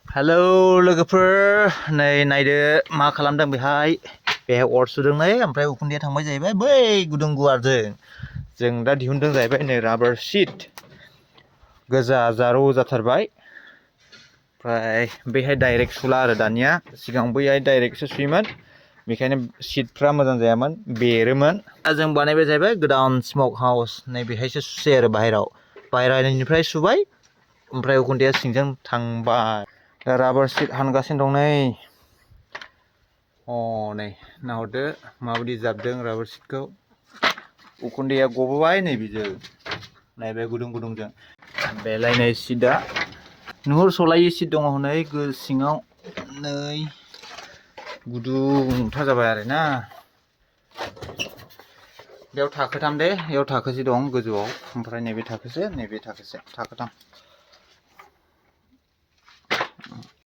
hello लोगोफोर नै नायदो मा खालामदों बेहाय अर सुदों नै ओमफ्राय उखुन्दैया थांबाय जाहैबाय बै गुदुं गुवारजों जों दा दिहुनदों जाहैबाय नै राबार शीट गोजा जारौ जाथारबाय ओमफ्राय बेहाय डाइरेक्ट सुला आरो दानिया सिगां बैहाय डाइरेक्टसो सुयोमोन बेखायनो शीटफ्रा मोजां जायामोन बेरोमोन दा जों बानायबाय जाहैबाय गोदान स्मक हाउस नै बेहायसो सुसै आरो बाहेरानिफ्राय सुबाय ओमफ्राय उखुन्दैया सिंजों थांबाय राबार शीट हानगासिनो दं नै नै नाहरदो माबायदि जाबदों राबार शीटखौ उखुन्दैया गबोबाय नै बेजों नायबाय गुदुं गुदुंजों बेलाय नै शीटआ नुहुरसलायै शीट दङ हनै सिङाव नै गुदुंथार जाबाय आरोना बेयाव थाखोथाम दे बेयाव थाखोसे दं गोजौआव ओमफ्राय नैबे थाखोसे थाखोथाम